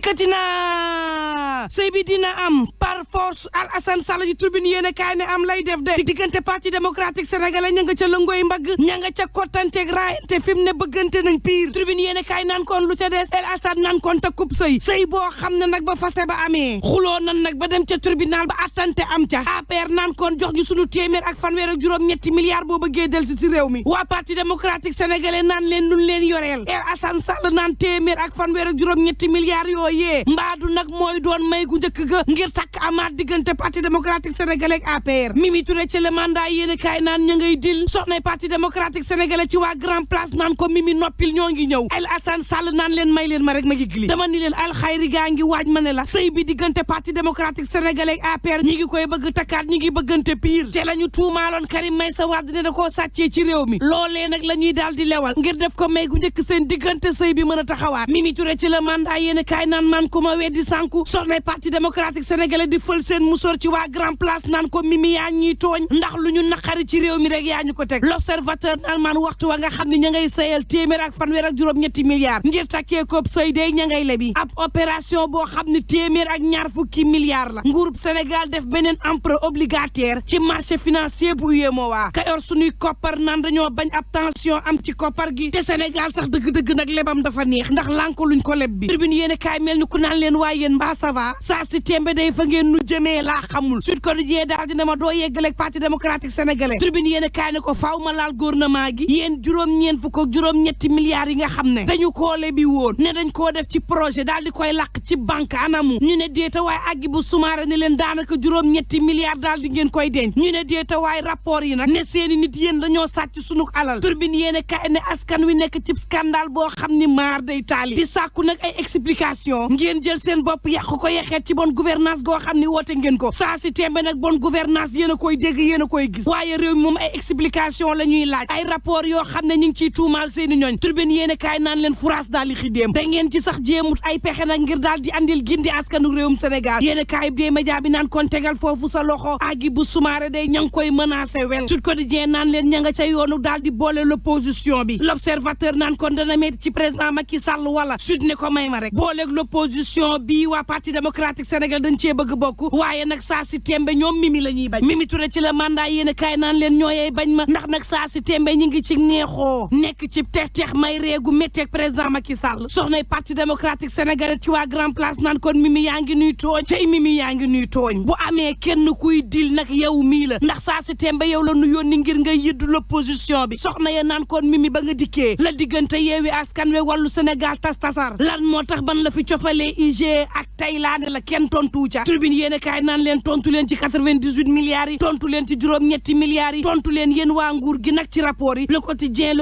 dikkati na sëy bi dina am par force Alassane Sall ji Tribune yéen a kaay ne am lay def de diggante parti démocratique sénégalais ña nga ca lëngooy mbagg ña nga ca kottanteeg raayante fi mu ne bëggante nañ pire Tribune yéen a kaay naan kon lu ca des El Assane naan kon ta kub sëy boo xam ne nag ba fase ba amee xuloo nan nag ba dem ca tribunal ba attante am ca APR naan kon jox ñu sunu téeméer ak fanweer ak juróom-ñetti milliards boo bëggee del si réew mi waa parti démocratique sénégalais naan leen luñ leen yoreel El Assane Sall naan téeméer ak fanweer ak juróom-ñetti milliards yooyee mbaadu nag mooy doon may gu njëkk ga ngir takk amaat diggante parti démocratique sénégalais ak APR Mimi Touré ci le mandat yéen kaay naan ña ngay dil soxna parti démocratique sénégalais ci waa grand place naan ko Mimi noppil ñoo ngi ñëw El Assane Sall naan leen may leen ma rek ma yëgli dama ni leen alxayri gaa ngi waaj ma ne la sëy bi diggante parti démocratique sénégalais ak APR ñi ngi koy bëgg takkaat ñi ngi bëggante pire te la ñu tuumaaloon Karim Meïssa Wade ne da koo sàccee ci réew mi loolee nag la ñuy daal di lewal ngir def ko may gu njëkk seen diggante sëy bi mën a taxawaat Mimi Touré ci le mandat yéen kaay naan man ko ma weddi sànku soxna parti démocratique sénégalais di fël seen musóor ci waa grand place naan ko Mimi yaa ñuy tooñ ndax lu ñu naqari ci réew mi rek yaa ñu ko teg l'observateur naan man waxtu wa nga xam ne ña ngay sëyal téeméer ak fanweer ak juróom-ñetti milliards ngir takkee ko sëy day ña ngay lebi ab opération boo xam ne téeméer ak ñaar fukki milliards la nguurub Sénégal def beneen emprunt obligataire ci marché financier bu UEMOA ka yor suñuy koppar naan dañoo bañ ab tension am ci koppar gi te Sénégal sax dëgg-dëgg nag lebam dafa neex ndax lànko luñ ko leb bi Tribune yéen kaay mel ni ku naan leen waaye yéen mbaa ça va saa si tembe day fa ngeen nu jëmee laa xamul Sud Quotidien daal dina ma doo yeggaleeg parti démocratique sénégalais Tribune yéen kaay ne ko faaw ma laal gouvernement gi yéen juróom-ñeent fukk ak juróom-ñetti milliards yi nga xam ne dañu koo lebi woon ne dañ koo def ci projet daal di koy làq ci banque anamu ñu ne déeta waaye aggi bu sumaare ne leen daanaka juróom-ñetti milliards daal di ngeen koy denc ñu ne déeta waaye rapport yi nag ne seeni nit yéen dañoo sàcc sunu alal Tribune yéen kaay ne askan wi nekk ci scandale boo xam ni maar day taali di sàkku nag ay explication ngeen jël seen bopp yàq ko yexeet ci bonne gouvernance goo xam ni woote ngeen ko saa si tembe nag bonne gouvernance yéen a koy dégg yéen a koy gis waaye réew mi moom ay explication la ñuy laaj ay rapport yoo xam ne ñu ngi ciy tuumaal seeni ñooñ Tribune yéen kaay naan leen furaas daal di xidéem da ngeen ci sax jéemut ay pexe nag ngir daal di andil gindi askanu réewum Sénégal yéen kaay bi dee média bi naan kon tegal foofu sa loxo agi bu sumaare day ña ngi koy menacé wel Sud Quotidien naan leen ña nga ca yoonu daal di boole l'opposition bi l'observateur naan kon dana metti ci président Macky Sall wala Sud ne ko may ma rek booleeg l'opposition bi waa parti démocratique Sénégal dañ cee bëgg bokk waaye nag saa si tembe ñoom Mimi la ñuy bañ Mimi Touré ci la mandat yéen kaay naan leen ñooyee bañ ma ndax nag saa si tembe ñi ngi ci neexoo nekk ci teex may réegu métteeg président Macky Sall soxnay parti démocratique sénégalais ci waa grand place naan kon Mimi yaa ngi nuy tooñ cey Mimi yaa ngi nuy tooñ bu amee kenn kuy dil nag yow mii la ndax saa si tembe yow la nu yónni ngir nga yiddu l'opposition bi soxna ya naan kon Mimi ba nga dikkee la diggante yeewi askan we wàllu Sénégal tasar lan moo tax ban la fi cofalee IG ak tey laa ne la kenn tontu ca Tribune yéen kaay naan leen tontu leen ci 98 milliards yi tontu leen ci juróom-ñetti milliards yi tontu leen yéen waa nguur gi nag ci rapport yi le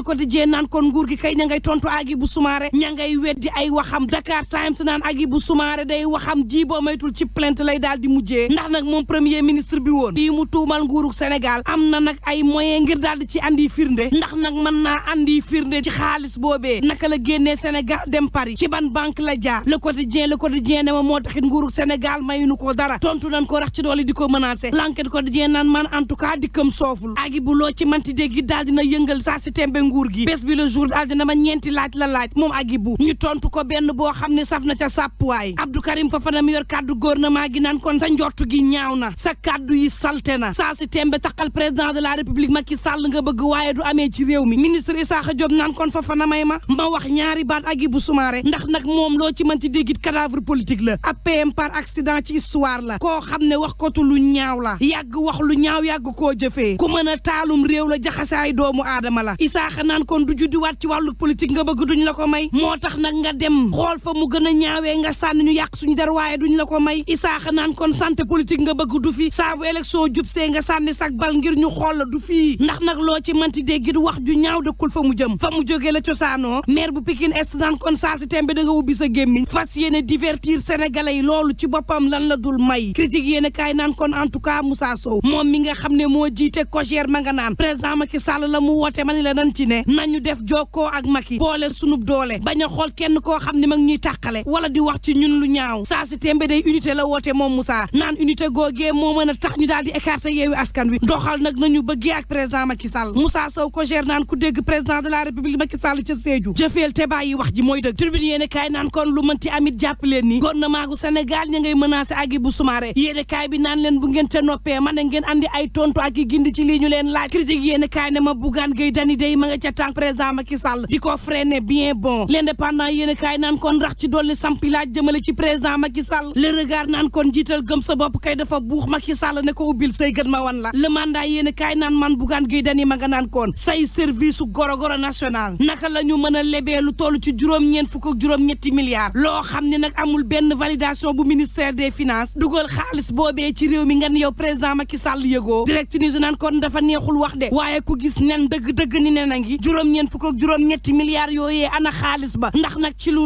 quotidien naan kon nguur gi kay ña ngay tontu agi bu sumaare ña ngay weddi ay waxam Dakar Times naan agi bu sumaare day waxam ji boo maytul ci plainte lay daal di mujjee ndax nag moom premier ministre bi woon bii mu tuumal nguurug Sénégal am na nag ay moyen ngir daal di ci andi firnde ndax nag mën naa andi firnde ci xaalis boobee naka la génnee Sénégal dem Paris ci ban banque la jaar le quotidien ne ma moo taxit nguurug Sénégal mayuñu ko dara tontu nañ ko rax ci doole di ko menacé l'enquête quotidien naan man en tout cas dikkam sooful agi bu loo ci manti dégg daal dina yëngal saa si tembe nguur gi bés bi le jour daal dina ma ñeenti laaj la laaj moom agi bu ñu tontu ko benn boo xam ne saf na ca sàppuwaay Abdou Karim Fofana mi yor kàddu gouvernement gi naan kon sa njortu gi ñaaw na sa kàddu yi salte na saa si tembe taxal président de la république Macky Sall nga bëgg waaye du amee ci réew mi ministre Issakha Diop naan kon Fofana may ma wax ñaari baat agi bu sumaare ndax nag moom loo ci manti déggit cadavre politique la ab PM par accident ci histoire la koo xam ne wax kotu lu ñaaw la yàgg wax lu ñaaw yàgg koo jëfee ku mën a taalum réew la jaxase ay doomu aadama la Issakha naan kon du juddiwaat ci wàllu politique nga bëgg duñ la ko may moo tax nag nga dem xool fa mu gën a ñaawee nga sànni ñu yàq suñu der waaye duñ la ko may Issakha naan kon santé politique nga bëgg du fi saa bu élection jub see nga sànni sak bal ngir ñu xool la du fii ndax nag loo ci manti déggit wax ju ñaaw dëkkul fa mu jëm fa mu jógee la cosaanoo maire bu Pikine Est naan kon saa si tembe da nga ubbi sa gémmiñ fas yéene divertir sénégalais yi loolu ci boppam lan la dul may critique yéene kaay naan kon en tout cas Moussa Sow moom mi nga xam ne moo jiite COJER ma nga naan président Macky Sall la mu woote ma ni la nan ci ne nañu def jokkoo ak Macky boole sunub doole bañ a xool kenn koo xam ne mag ñuy tàqale wala di wax ci ñun lu ñaaw saa si tembe day unité la woote moom Moussa naan unité googee moo mën a tax ñu daal di écarter yeewi askan wi doxal nag nañu bëggee ak président Macky Sall Moussa Sow COJER naan ku dégg président de la république Macky Sall ca Sédhiou jëfeel te bàyyi wax ji mooy dëgg Tribune yéene kaay naan kon lu mënti amit jàpp leen ni gouvernement gu Sénégal ña ngay menacé Hadjibou Soumaré yéene kaay bi naan leen bu ngeen te noppee man na ngeen andi ay tontu ak i gindi ci lii ñu leen laaj critique yéene kaay ne ma Bougane Gueye Dany day ma nga ca tànk président Macky Sall di ko freiner bien bon l'indépendant yéene kaay naan kon rax ci dolli sampi laaj jëmale ci président Macky Sall le regard naan kon jiital gëm sa bopp kay dafa buux Macky Sall ne ko ubbil say gën ma wan la le mandat yéene kaay naan man Bougane Gueye Dany ma nga naan kon say service su gorogoro national naka la ñu mën a lebee lu toll ci juróom-ñeent fukk ak juróom-ñetti milliards loo xam ne nag amul benn validation bu ministère des finances dugal xaalis boobee ci réew mi nga yow président Macky Sall yëgoo direct news naan kon dafa neexul wax de waaye ku gis nen dëgg-dëgg ni nen a ngi juróom-ñeent fukk ak juróom-ñetti milliards yooyee ana xaalis ba ndax nag ci lu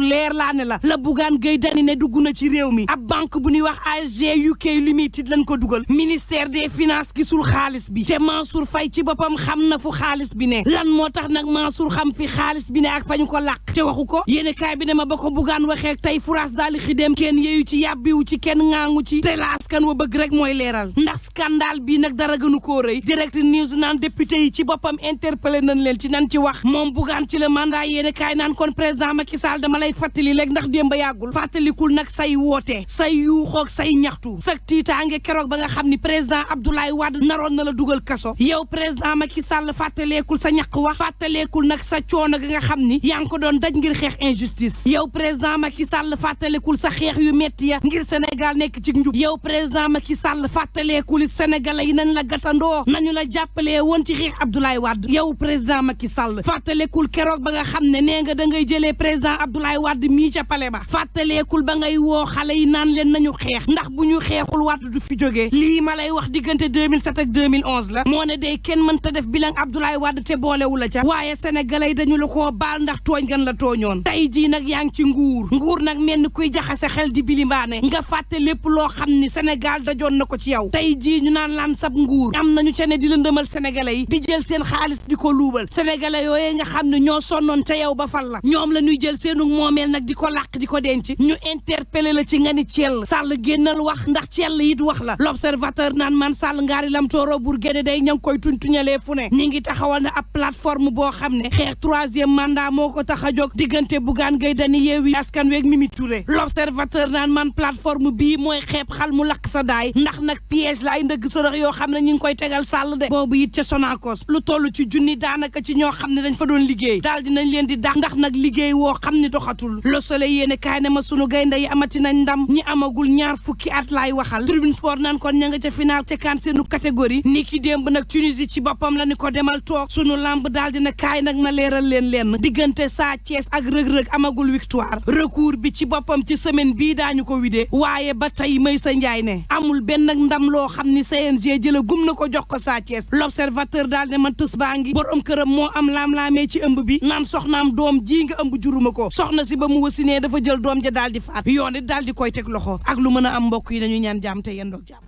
leer laa ne la Bougane Gueye Dany ne dugg na ci réew mi ab banque bu ñuy wax ASG UK Limited lañ ko dugal ministère des finances gisul xaalis bi te Mansour Faye ci boppam xam na fu xaalis bi ne lan moo tax nag Mansour xam fi xaalis bi ne ak fañu ko làq te waxu ko yéene kaay bi ne ma ba ko Bougane waxee tey furaas daal di xidem kenn yeeyu ci yàbbiwu ci kenn ŋaangu ci te la askan wa bëgg rek mooy leeral ndax scandale bi nag dara gënu koo rëy direct news naan député yi ci boppam interpellé nañ leen ci nan ci wax moom Bougane ci le mandat yéene kaay naan kon président Macky Sall dama lay fàttali léegi ndax démb yàggul fàttalikul nag say woote say yuuxoog say ñaxtu sak tiitaange keroog ba nga xam ni président Abdoulaye Wade naroon na la dugal kaso yow président Macky Sall fàttaleekul sa ñaq wax fàttaleekul nag sa coono gi nga xam ni yaa ngi ko doon daj ngir xeex injustice yow président Macky Sall fàttalekul sa xeex yu metti ya ngir Sénégal nekk ci njub yow président Macky Sall fàttaleekul it sénégalais yi nañ la gàttandoo nañu la jàppalee woon ci xeex Abdoulaye Wade yow président Macky Sall fàttalekul keroog ba nga xam ne nee nga da ngay jëlee président Abdoulaye Wade mii ca palais ba fàttaleekul ba ngay woo xale yi naan leen nañu xeex ndax bu ñu xeexul Wade du fi jógee lii ma lay wax diggante 2007 ak 2011 la moo ne day kenn mënta def bilan Abdoulaye Wade te boolewu la ca waaye sénégalais yi dañu la koo baal ndax tooñ gan la tooñoon tey jii nag yaa ngi ci nguur nag mel ni kuy jaxase xel di bilimbaane nga fàtte lépp loo xam ni Sénégal dajoon na ko ci yow tey jii ñu naan laan sab nguur am nañu ca ne di lëndëmal sénégalais yi di jël seen xaalis di ko luubal sénégalais yooyee nga xam ne ñoo sonnoon ca yow ba fal la ñoom la ñuy jël seenu moomeel nag di ko làq di ko denc ñu interpellé la ci nga ni Thiel Sall génnal wax ndax Thiel it wax la l'observateur naan man Sall ngaari lam tooro bur géde day ña ngi koy tuñtuñalee fu ne ñi ngi taxawal na ab plateforme boo xam ne xeex 3e mandat moo ko tax a jóg diggante Bougane Gueye Dany Yewwi Askan Wi ak Mimi Touré l'observateur naan man plateforme bii mooy xeeb xal mu lakk sa daay ndax nag piège la ay ndëgg sërëx yoo xam ne ñu ngi koy tegal Sall de boobu it ca Sonacos lu toll ci junni daanaka ci ñoo xam ne dañ fa doon liggéey daal dinañ leen di dàq ndax nag liggéey woo xam ne doxatul Le Soleil yéene kaay ne ma sunu gaynde yi amati nañ ndam ñi amagul ñaar fukki at laay waxal Tribune Sport naan kon ña nga ca final te kaan seenu catégorie ni ki démb nag Tunisie ci boppam la ni ko demal toog sunu lamb daal dina kaay nag ma leeral leen diggante Sa Thiès ak Rëg-Rëg amagul victoire recours bi ci boppam ci semaine bii daañu ko widee waaye ba tey Maysa Ndiaye ne amul benn nag ndam loo xam ni CNG jëla gum na ko jox ko Sa Thiès l'observateur daal ne man tës baa ngi borom këram moo am laam-laamee ci ëmb bi naan soxnaam doom ji nga ëmb juruma ko soxna si ba mu wasinee dafa jël doom ja daal di faat yoon it daal di koy teg loxo ak lu mën a am mbokk yi nañu ñaan jàmm te yendoog jàmm